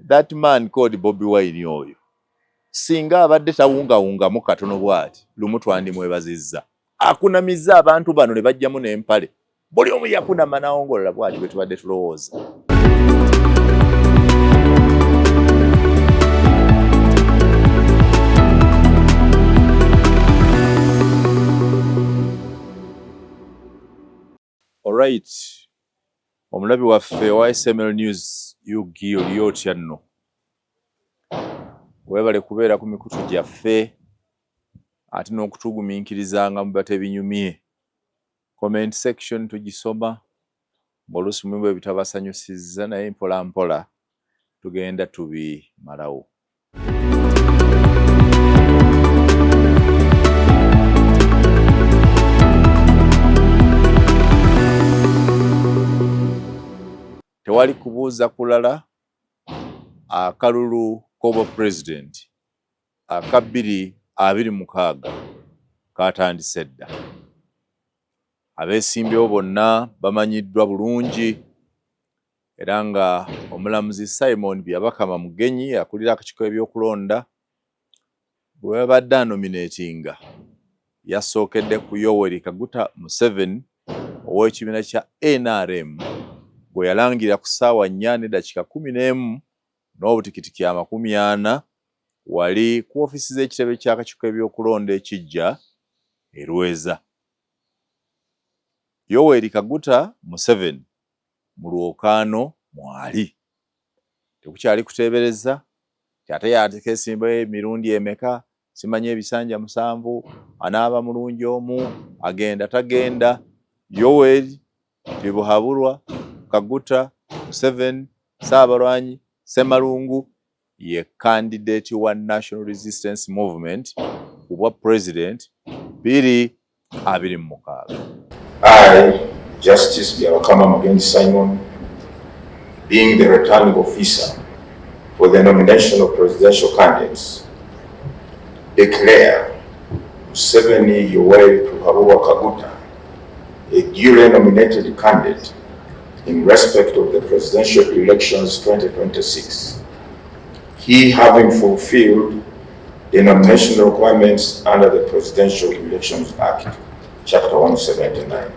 That man called Bobi Wine oyo singa abadde tawungawungamu katono bw'ati, lumu twandimwebazizza. Akunamizza abantu bano ne bajjamu n'empale, buli omu yakunama n'awongolola bw'ati bwe tubadde tulowooza. Alright, omulabi waffe owa SML News UG, oli otya nno? Weebale kubeera ku mikutu gyaffe ate n'okutugumiikirizanga mu biba tebinyumye. Comment section tugisoma, ng'oluusi mulimu ebitabasanyusizza, naye mpola mpola tugenda tubimalawo. Tewali kubuuza kulala, akalulu k'obwa pulezidenti aka 2026 kaatandise dda. Abeesimbyewo bonna bamanyiddwa bulungi, era nga omulamuzi Simon Byabakama Mugenyi akulira akakiiko k'ebyokulonda bwe babadde anominatinga yasookedde ku Yoweri Kaguta Museveni ow'ekibiina kya NRM gwe yalangirira ku ssaawa 4:11 n'obutikitiki 40 wali ku ofiisi z'ekitebe ky'akakiiko k'ebyokulonda ekijja e Lweza. Yoweri Kaguta Museveni mu lwokaano mwali. Tekukyali kuteebereza nti ate yatekesimbayo emirundi emeka, simanyi ebisanja 7, anaaba mulungi omu, agenda tagenda. Yoweri Tibuhaburwa Kaguta Museveni Ssaabalwanyi Ssemalungu ye candidate wa National Resistance Movement ku bwa president 2026. I, Justice Byabakama Mugenyi Simon, being the returning officer for the nomination of presidential candidates, declare Museveni Yoweri Tibuhaburwa Kaguta a duly nominated candidate in respect of the presidential elections 2026, he having fulfilled the nomination requirements under the Presidential Elections Act, Chapter 179.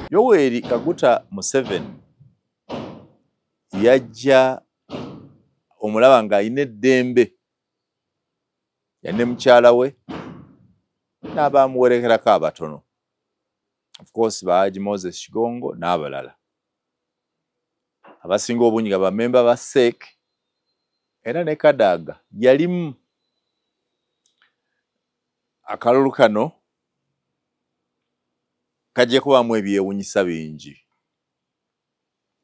Yoweri Kaguta Museveni yajja omulaba ng'alina eddembe, yali ne mukyala we n'abamuwerekerako abatono, of course Bahaji Moses Kigongo n'abalala abasinga obungi nga bamemba ba CEC, era ne Kadaga yalimu. Akalulu kano kajja kubaamu ebyewunyisa bingi.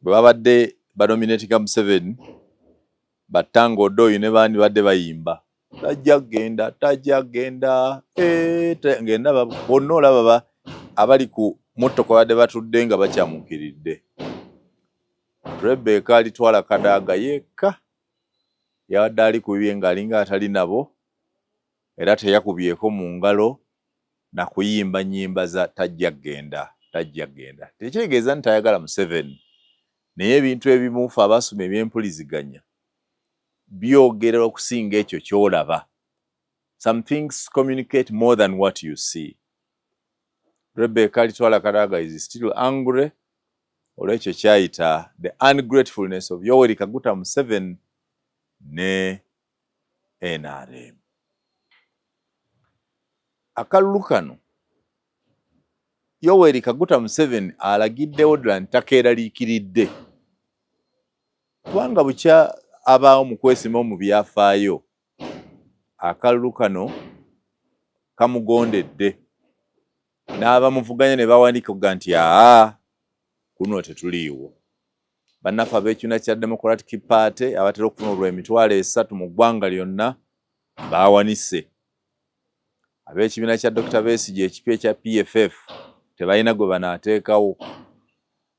Bwe babadde banominatinga Museveni, Batanga Odoi ne bandi badde bayimba tajja genda, tajja genda, ngenda bonna olaba abali ku mmotoka badde batudde nga bakyamukiridde. Rebecca Alitwala Kadaga yekka yabadde ali ku bibye ng'alinga atali nabo, era teyakubyeko mu ngalo na kuyimba nnyimba za tajja genda, tajja genda. Tekitegeeza nti tayagala Museveni, naye ebintu ebimu ffe abasoma ebyempuliziganya byogera okusinga ekyo ky'olaba. Some things communicate more than what you see. Rebecca Alitwala Kadaga is still angry olw'ekyo kyayita the ungratefulness of Yoweri Kaguta Museveni ne NRM. Akalulu kano Yoweri Kaguta Museveni alagiddewo ddala nti takeeraliikiridde, kubanga bukya abaawo mu kwesima mu byafaayo, akalulu kano kamugondedde n'abamuvuganya ne bawandiika okuga nti aa kuno tetuliiwo. Bannaffe ab'ekibiina kya Democratic Party abatera okufuna olw'emitwalo 3 mu ggwanga lyonna baawanise. Ab'ekibiina kya Dr. Besigye ekipya ekya PFF tebalina gwe banaateekawo.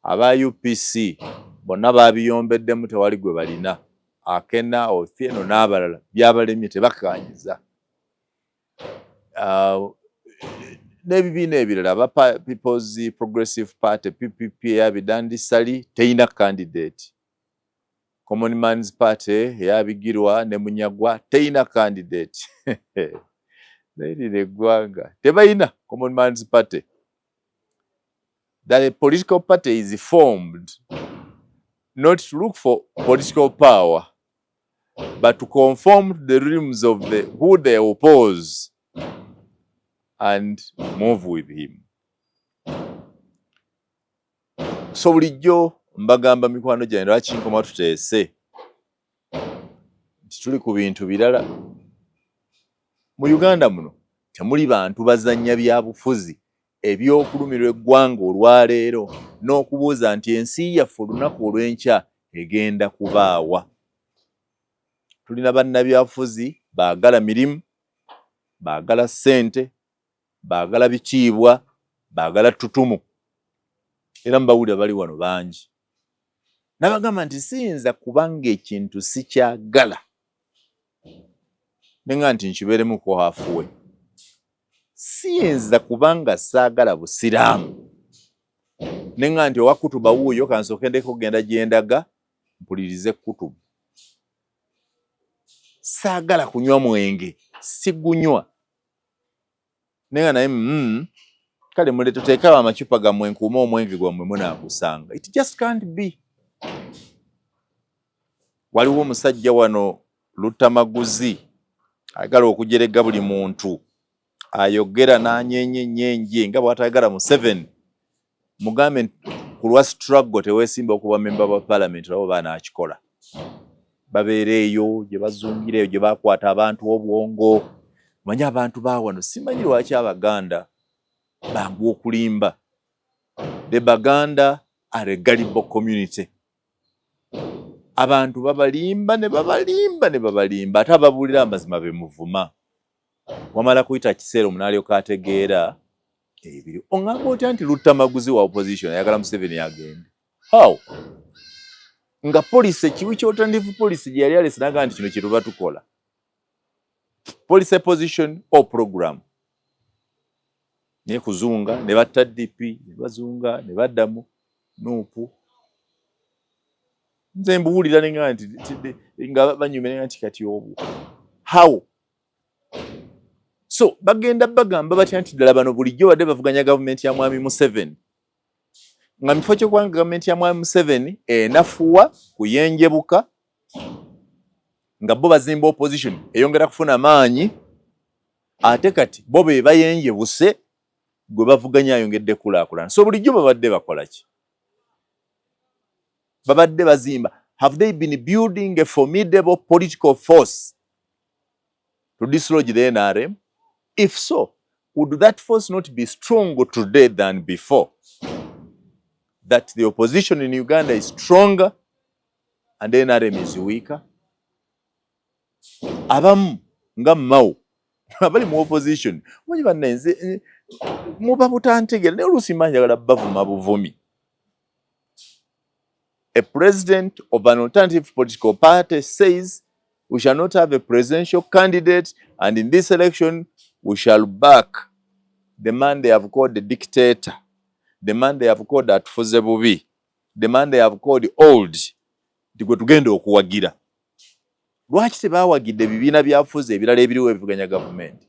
Aba UPC bonna baabiyombeddemu, tewali gwe balina. Akena, Othieno n'abalala byabalemye, tebakkaanyiza. N'ebibiina ebirala, aba People's Progressive Party, PPP, eya Bidandi Ssali teyina candidate. Common Man's Party eya Bigirwa ne Munyagwa teyina candidate. Naye eggwanga tebalina Common Man's Party. That a political party is formed not to look for political power, but to conform to the realms of the who they oppose and move with him. So bulijjo mbagamba mikwano gyange, lwaki nkoma tuteese nti tuli ku bintu birala. Mu Uganda muno temuli bantu bazannya byabufuzi eby'okulumirwa eggwanga olwaleero n'okubuuza nti ensi yaffe olunaku olw'enkya egenda kubaawa. Tulina bannabyabufuzi baagala mirimu, baagala ssente, baagala bitiibwa, baagala ttutumu, era mubawulira bali wano bangi. Nabagamba nti siyinza kubanga ekintu sikyagala nenga nti nkibeeremuko hafuwe. Siyinza kubanga saagala busiraamu nenga nti owa kutuba wuuyo, kansooke ndeko okugenda gye ndaga mpulirize kutubu. Saagala kunywa mwenge, sigunywa, nenga naye kale mule tuteekawo amacupa gammwe nkuume omwenge gwammwe munaagusanga. It just can't be. Waliwo omusajja wano Luttamaguzi ayagala okujerega buli muntu ayogera n'anyeenya ennyenje nga bw'atayagala Museveni. Mugambe ku lwa struggle teweesimba okuba memba wa parliament, olaba oba anaakikola. Babeera eyo gye bazungira, eyo gye bakwata abantu obwongo. Manyi abantu ba wano, simanyi lwaki Abaganda bangu okulimba. The Baganda are a gullible community. Abantu babalimba ne babalimba ne babalimba, ate ababuulira amazima be muvuma. Wamala kuyita kiseera omuntu alyoka ategeera ebiri. Oŋŋamba otya nti Luttamaguzi wa opposition ayagala Museveni agende? How? Nga policy, ekiwi ky'alternative policy gye yali alese naga nti kino kye tuba tukola, policy, position or program, naye kuzunga ne batta DP ne bazunga ne baddamu NUP. Nze mbuwulira nenga nti nga banyumira nti kati obwo how? So bagenda bagamba batya nti ddala bano bulijjo badde bavuganya gavumenti ya mwami Museveni, nga mufo kyokubanga gavumenti ya mwami Museveni enafuwa kuyenjebuka, nga bo bazimba opposition eyongera kufuna maanyi, ate kati bo be bayenjebuse, gwe bavuganya ayongedde kulaakulana. So bulijjo babadde bakola ki? Babadde bazimba. Have they been building a formidable political force to dislodge the NRM? If so, would that force not be stronger today than before? That the opposition in Uganda is stronger and NRM is weaker? Abamu nga Mao abali mu opposition, manyi bannanze muba butantegeera, naye oluusi mba njagala bavuma buvumi. A president of an alternative political party says we shall not have a presidential candidate, and in this election we shall back the man they have called the dictator, the man they have called atufuze bubi, the man they have called old, nti gwe tugenda okuwagira. Lwaki tebawagidde ebibiina byafuzi ebirala ebiriwo ebivuganya gavumenti?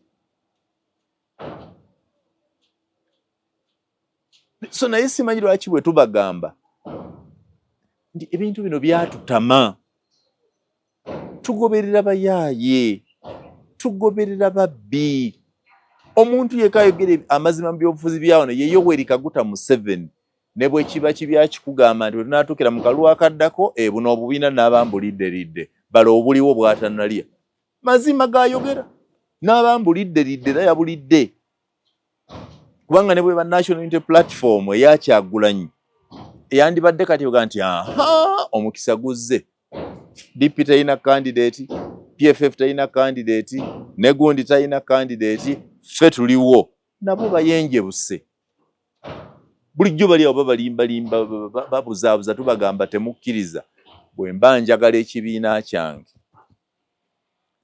So naye simanyi lwaki bwe tubagamba nti ebintu bino byatutama, tugoberera bayaaye, tugoberera babbi. Omuntu yeka ayogera amazima mu byobufuzi byawano ye Yoweri Kaguta Museveni, ne bwe kiba kibyakikugamba nti bwe tunaatuukira mu kalulu akaddako buno obubiina n'aba mbulidderidde, bala obuliwo bw'atannalya. Mazima gayogera n'aba mbulidderidde, era yabulidde, kubanga ne bweba National Unity Platform eya Kyagulanyi eyandibadde kati oga nti aha, omukisa guzze, DP talina candidate, PFF talina candidate, ne gundi talina candidate, ffe tuliwo. Nabo bayenjebuse, bulijjo bali awo babalimbalimba, babuzaabuza. Tubagamba temukkiriza. Bwe mba njagala ekibiina kyange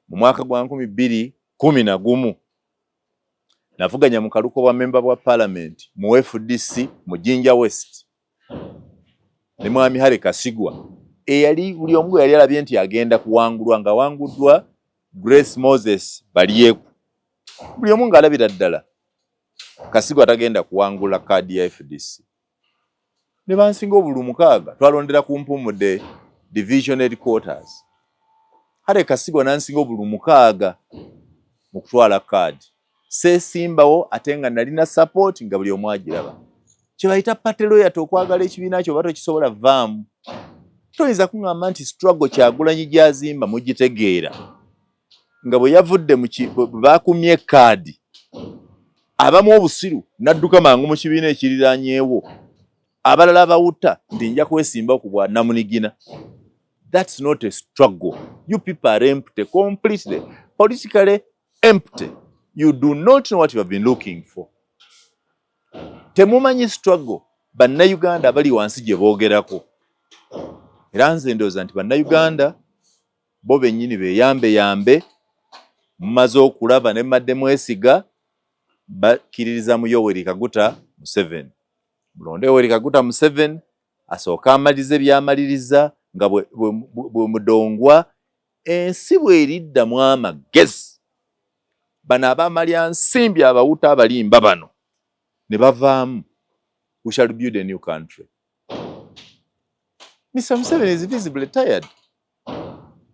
mu mwaka gwa 2011 Navuganya mu kaluko bwa memba bwa parliament mu FDC mu Jinja West ne Mwami Harry Kasigwa, eyali buli omu gwe yali alabye nti agenda kuwangulwa, nga wanguddwa Grace Moses Balyeku. Buli omu ng'alabira ddala Kasigwa tagenda kuwangula kaadi ya FDC, ne bansinga obululu 6. Twalondera ku Mpumudde division headquarters. Harry Kasigwa nansinga obululu 6 mu kutwala kaadi. Seesimbawo, ate nga nalina support nga buli omu agiraba. Kye bayita party loyalty, okwagala ekibiina kyo oba tokisobola vaamu. Toyinza kuŋŋamba nti struggle Kyagulanyi gy'azimba mugitegeera, nga bwe yavudde bwe bakumye kaadi, abamu obusiru n'adduka mangu mu kibiina ekiriraanyeewo, abalala bawuta nti nja kwesimba ku bwa namunigina. That's not a struggle. You people are empty, completely politically empty. You do not know what you have been looking for. Temumanyi struggle Bannayuganda abali wansi gye boogerako. Era nze ndowooza nti Bannayuganda bo bennyini beeyambe yambe. Mumaze okulaba ne mmadde mwesiga bakkiririza mu Yoweri Kaguta Museveni. Mulonde Yoweri Kaguta Museveni asooke amalirize by'amaliriza nga bwe mudongwa. Ensi bw'eriddamu amagezi, bano abamalya nsimbi, abawuta, abalimba bano ne bavaamu, we shall build a new country. Mr Museveni is visibly tired,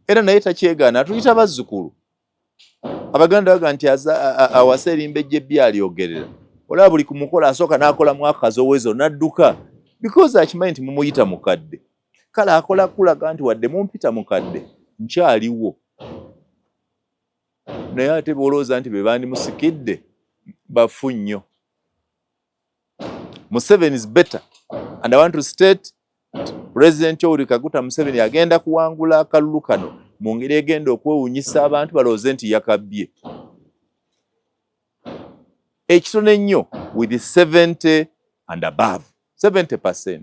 era naye takyegaana, atuyita bazzukulu. Abaganda baga nti awasa erimbejja ebbi alyogerera. Olaba buli ku mukolo asooka n'akolamu akazowezo n'adduka, because akimanyi nti mumuyita mukadde. Kale akola kulaga nti wadde mumpita mukadde, nkyaliwo. Naye ate bw'olowooza nti be bandimusikidde, bafu nnyo. Museveni is better, and I want to state, President Yoweri Kaguta Museveni agenda kuwangula akalulu kano mu ngeri egenda okwewuunyisa abantu, balowooze nti yakabbye. Ekitono ennyo with 70 and above 70%,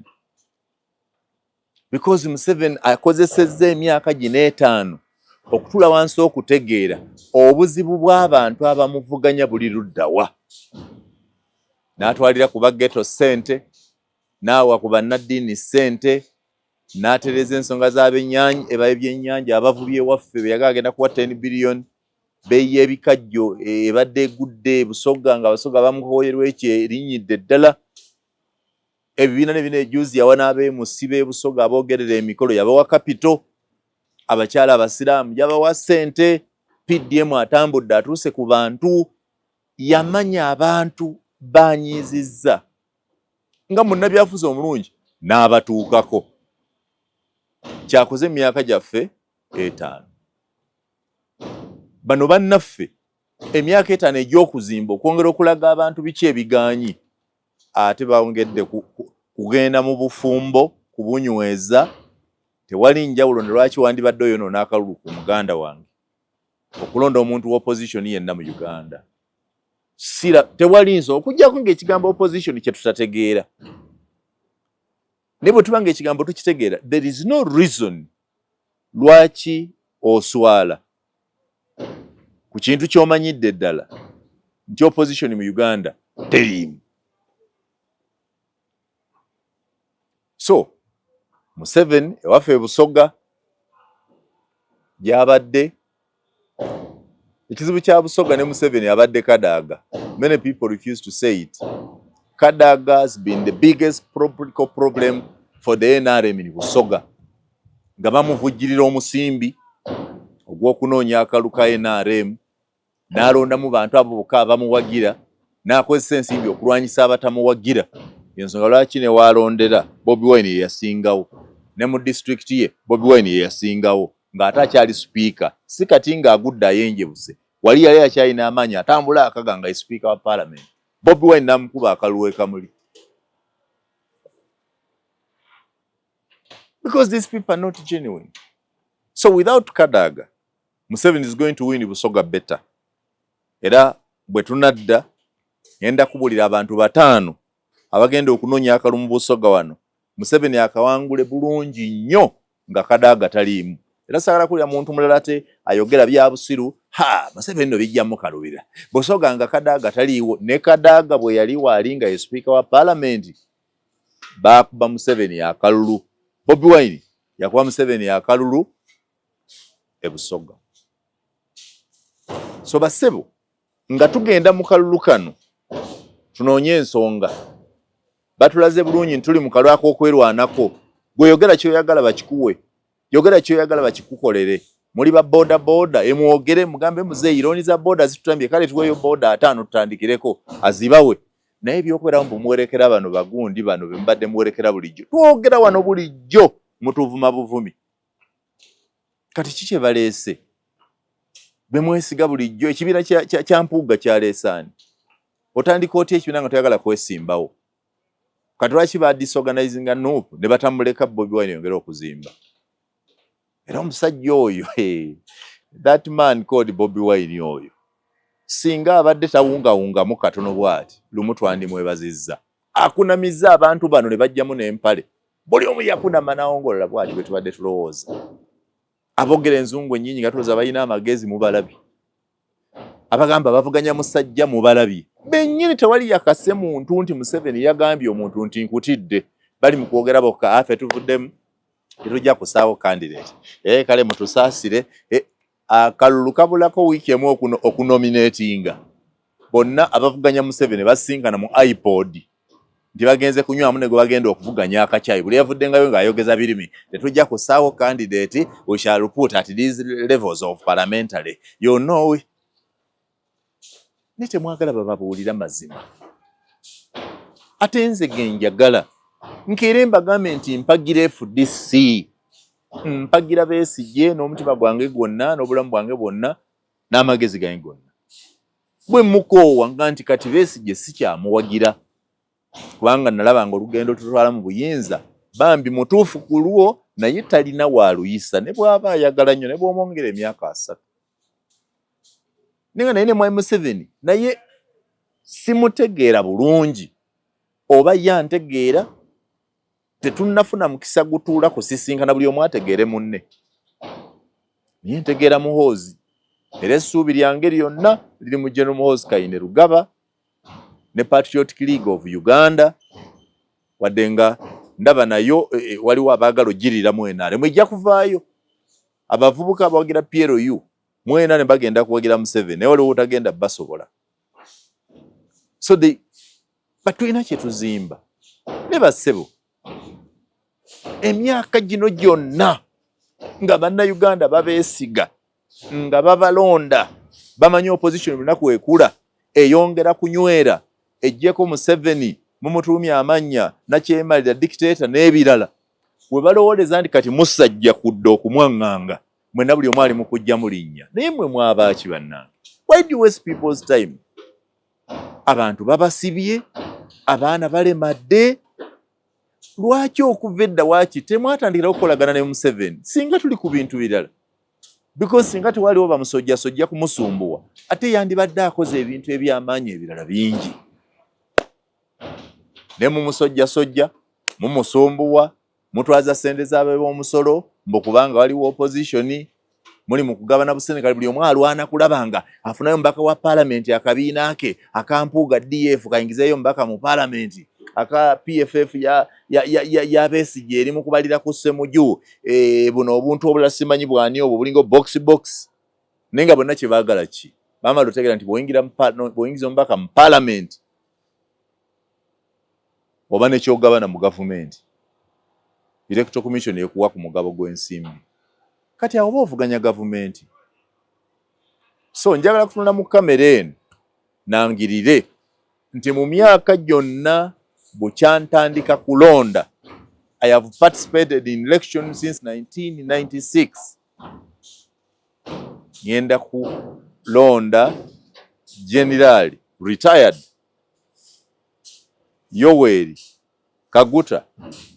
because Museveni akozesezza emyaka gino 5 okutuula wansi okutegeera obuzibu bw'abantu abamuvuganya buli luddawa, n'atwalira ku ba ghetto ssente, n'awa ku bannaddiini ssente, n'atereeza ensonga z'ebyennyanja, abavubi ewaffe be yaga agenda kuwa 10 billion. Bbeeyi y'ebikajjo ebadde egudde Busoga, nga Abasoga bamukoyerwa ekyo, erinnyidde ddala. Ebibiina ne bino, ejuzi yawa n'abeemusi b'e Busoga aboogerera emikolo, yabawa capital. Abakyala Abasiraamu yabawa ssente. PDM atambudde atuuse ku bantu, yamanya abantu banyiizizza nga munnabyafuzi omulungi n'abatuukako. Kyakoze emyaka gyaffe 5. Bano bannaffe, emyaka 5 egy'okuzimba, okwongera okulaga abantu biki ebiganyi, ate bongedde kugenda mu bufumbo kubunyweza. Tewali njawulo ne lwaki wandibadde oyonoona akalulu ku muganda wange okulonda omuntu wa opposition yenna mu Uganda. Sira tewali nsonga okuggyako ng'ekigambo opposition kye tutategeera. Naye bwe tuba ng'ekigambo tukitegeera, there is no reason lwaki oswala ku kintu ky'omanyidde ddala nti opposition mu Uganda teriimu. So Museveni ewaffe e Busoga gy'abadde, ekizibu kya Busoga ne Museveni abadde Kadaga. Many people refuse to say it. Kadaga has been the biggest political problem for the NRM in Busoga, nga bamuvujjirira omusimbi ogw'okunoonya akalu ka NRM, n'alondamu bantu abo bokka abamuwagira, n'akozesa ensimbi okulwanyisa abatamuwagira. Ensonga lwaki ne waalondera Bobi Wine ye yasingawo, ne mu disitulikiti ye Bobi Wine ye yasingawo, ng'ate akyali sipiika, si kati ng'agudde ayenjebuse. Wali yali akyalina amaanyi, atambula akaga nga ye sipiika wa paalamenti. Bobi Wine n'amukuba akalulu e Kamuli, because these people are not genuine. So without Kadaga, Museveni is going to win Busoga better. Era bwe tunadda, ngenda kubulira abantu bataano abagenda okunoonya akalulu mu Busoga wano, Museveni akawangule bulungi nnyo nga Kadaga taliimu. Era saagala kuwulira muntu mulala ate ayogera bya busiru. Ha, Museveni no bijja mukalubira. Busoga nga Kadaga taliiwo, ne Kadaga bwe yaliwo ali nga ye sipiika wa palamenti, baakuba Museveni akalulu. Bobi Wine yakuba Museveni akalulu e Busoga. So bassebo, nga tugenda mu kalulu kano tunoonye ensonga. Batulaze bulungi nti tuli mu kalulu ak'okwerwanako. Gwe yogera ky'oyagala bakikuwe, yogera ky'oyagala bakikukolere. Muli ba boda boda, emwogere mugambe muzeeyi looni za boda zitutambye, kale tuweeyo boda 50 tutandikireko, azibawe. Naye ebyokubeerawo mbu muwerekera bano bagundi bano be mubadde muwerekera bulijjo, twogera wano bulijjo mutuvuma buvumi. Kati ki kye baleese be mwesiga bulijjo? Ekibiina kya Mpuuga kyaleese ani? Otandika otya ekibiina nga toyagala kwesimbawo? Kati lwaki ba disorganizinga NUP ne batamuleka Bobi Wine yongere okuzimba? Era omusajja oyo, that man called Bobi Wine oyo, singa abadde tawungawungamu katono bw'ati, lumu twandimwebazizza. Akunamizza abantu bano ne bajjamu n'empale, buli omu yakunama n'awongolola bw'ati bwe tubadde tulowooza. Aboogera enzungu ennyingi nga tulowooza balina amagezi, mubalabye. Abagamba bavuganya musajja, mubalabye bennyini. Tewali yakase muntu nti Museveni yagambye omuntu nti nkutidde. Bali mu kwogera bokka, afe tuvuddemu, tetujja kusaawo candidate. Kale mutusaasire. Akalulu kabulako wiiki emu okunominatinga. Bonna abavuganya Museveni basinkana mu iPod nti bagenze kunywamu ne gwe bagenda okuvuganya akacyayi. Buli yavuddengayo ng'ayogeza birimi, tetujja kusaawo candidate, we shall put at these levels of parliamentary, you know. Ne temwagala bababuulira mazima. Ate nze ge njagala nkeere mbagambe nti mpagira FDC, mpagira Besigye n'omutima gwange gwonna n'obulamu bwange bwonna n'amagezi gange gonna. Bwe mukoowa nga nti kati Besigye sikyamuwagira kubanga nalaba nga olugendo tutwala mu buyinza, bambi mutuufu ku lwo, naye talina waaluyisa ne bw'aba ayagala nnyo ne bw'omwongera emyaka 30. Naye nga naye ne Mwami Museveni naye simutegeera bulungi oba ye antegeera. Tetunnafuna mukisa gutuula kusisinkana buli omu ategeere munne, naye ntegeera Muhoozi, era essuubi lyange lyonna liri mu General Muhoozi Kainerugaba ne Patriotic League of Uganda, wadde nga ndaba nayo waliwo abaagala ogiriramu NRM ejja kuvaayo. Abavubuka abawagira PLU mwena ne bagenda kuwagira Museveni, naye waliwo otagenda basobola. So they but tulina kye tuzimba ne bassebo. Emyaka gino gyonna nga Bannayuganda babeesiga, nga babalonda, bamanyi opposition lunaku ekula eyongera kunywera ejjeko Museveni, mumutuumya amannya nakyemalira, dictator n'ebirala. We balowooleza nti kati musajja kudda okumwaŋŋanga, mwenna buli omu ali mu kujja mu linnya. Naye mmwe mwabaaki bannange? Why do you waste people's time? Abantu babasibye, abaana balemadde. Lwaki okuva edda waaki temwatandikira okukolagana ne Museveni singa tuli ku bintu birala? Because singa tewaliwo bamusojjasojja kumusumbuwa, ate yandibadde akoze ebintu ebyamaanyi ebirala bingi. Ne mumusojjasojja, mumusumbuwa, mutwaza ssente z'ab'omusolo mbu kubanga waliwo opposition. Muli mu kugabana busenekale, buli omu alwana kulaba nga afunayo mubaka wa paalamenti. Akabiina ke akampuuga DF kayingizeeyo mubaka mu paalamenti, aka PFF ya Besigye eri mu kubalira ku Ssemuju. Buno obuntu obulala simanyi bwani obwo bulinga box box, naye nga bonna kye baagala ki? Bamala otegeera nti bw'oyingiza omubaka mu paalamenti oba nekyogabana mu gavumenti, Electoral Commission ekuwa ku mugabo gw'ensimbi. Kati awo oba ovuganya gavumenti. So njagala kutunula mu kamera eno nangirire nti mu myaka gyonna bukyantandika kulonda, I have participated in election since 1996, ngenda kulonda General retired Yoweri Kaguta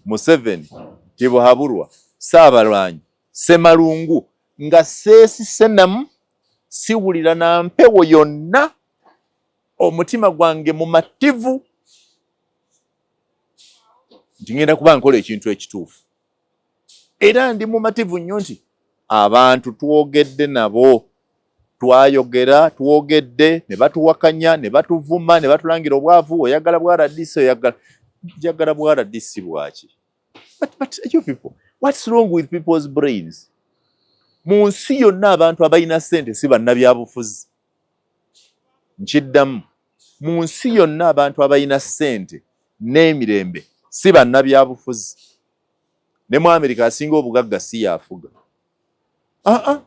Museveni Tibuhaburwa Ssaabalwanyi Ssemalungu nga seesise namu, siwulira na mpewo yonna, omutima gwange mumativu nti ngenda kuba nkola ekintu ekituufu. Era ndi mumativu nnyo nti Abantu twogedde nabo, twayogera, twogedde ne batuwakanya ne batuvuma ne batulangira obwavu. Oyagala bwa RDC, oyagala njagala bwa RDC bwaki? But you people, what's wrong with people's brains? Mu nsi yonna abantu abalina ssente si bannabyabufuzi. Nkiddamu, mu nsi yonna abantu abalina ssente n'emirembe si bannabyabufuzi. Ne mu Amerika asinga obugagga si yaafuga. Aa,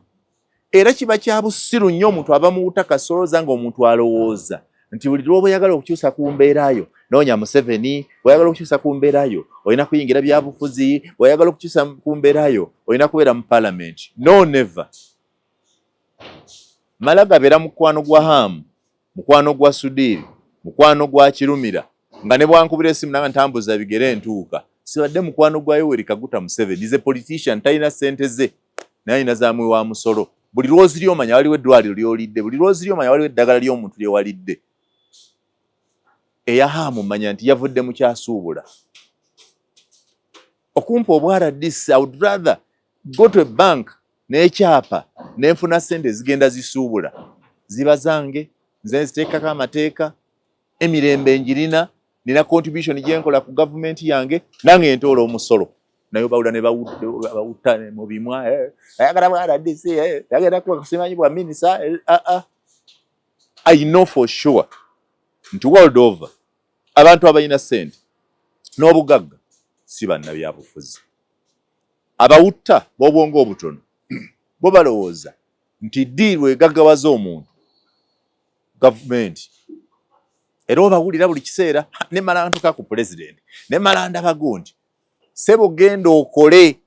era kiba kya busiru nnyo omuntu aba mu butaka solooza ng'omuntu alowooza nti buli lw'oba oyagala okukyusa ku mbeera yo noonya Museveni, bw'oyagala okukyusa ku mbeera yo olina kuyingira byabufuzi, bw'oyagala okukyusa ku mbeera yo olina kubeera mu palamenti. No, never. Mala gabeera mukwano gwa Hamu, mukwano gwa Sudiiri, mukwano gwa Kirumira, nga ne bwankubira esimu nanga ntambuza bigere ntuuka. Sibadde mukwano gwa Yoweri Kaguta Museveni. Is a politician, talina ssente ze, naye alina zamwe wa musolo. Buli lwoziri omanya waliwo eddwaliro lyolidde, buli lwoziri omanya waliwo eddagala ly'omuntu lyewalidde. Eya Hamu manya nti yavudde mu kyasuubula. Okumpa obwa RDC, I would rather go to a bank n'ekyapa nenfuna ssente ezigenda zisuubula, ziba zange, nze nziteekako amateeka, emirembe njirina, nina contribution gyenkola ku gavumenti yange, nange ntoola omusolo. Naye bawula ne bawutta mu bimwa, ayagala bwa RDC, ayagala kuba simanyi bwa minisita. Ah, ah. I know for sure nti world over abantu abalina ssente n'obugagga si bannabyabufuzi. Abawutta b'obwongo obutono bo balowooza nti ddiiru egaggawaza omuntu gavumenti, era obawulira buli kiseera, nemala ntuka ku pulezidenti, nemala ndaba gundi. Sebo, genda okole,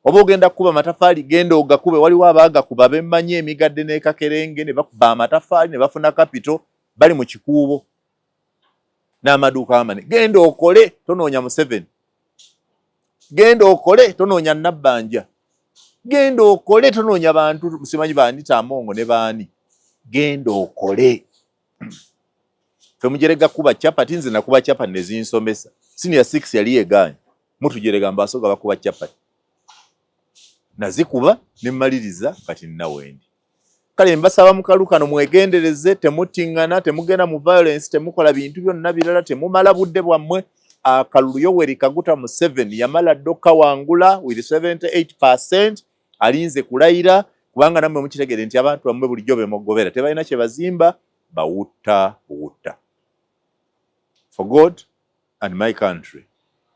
oba ogenda kukuba amatafaali, genda ogakube. Waliwo abaagakuba bemmanyi emigadde n'ekakerenge ne bakuba amatafaali ne bafuna capital, bali mu Kikuubo n'amaduuka amane. Genda okole, tonoonya Museveni. Genda okole, tonoonya Nabbanja. Genda okole, tonoonya bantu simanyi baani, Tamongo ne baani. Genda okole. Fe mujerega kuba chapati, nze nakuba chapati nezinsomesa. Senior six yali yegaanye mutujerega, mbasoga bakuba chapati, nazikuba nemmaliriza. Kati nnawendi. Kale mbasaba mukalu kano mwegendereze, temutiŋŋana, temugenda mu violence, temukola bintu byonna birala, temumala budde bwammwe. Akalulu Yoweri Kaguta Museveni yamala dda okawangula with 78%, alinze kulayira, kubanga nammwe mukitegere nti abantu bammwe bulijjo bemugobera tebalina kye bazimba, bawutta buwutta. For God and my country,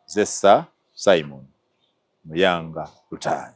Zessa Simon Muyanga Lutaaya.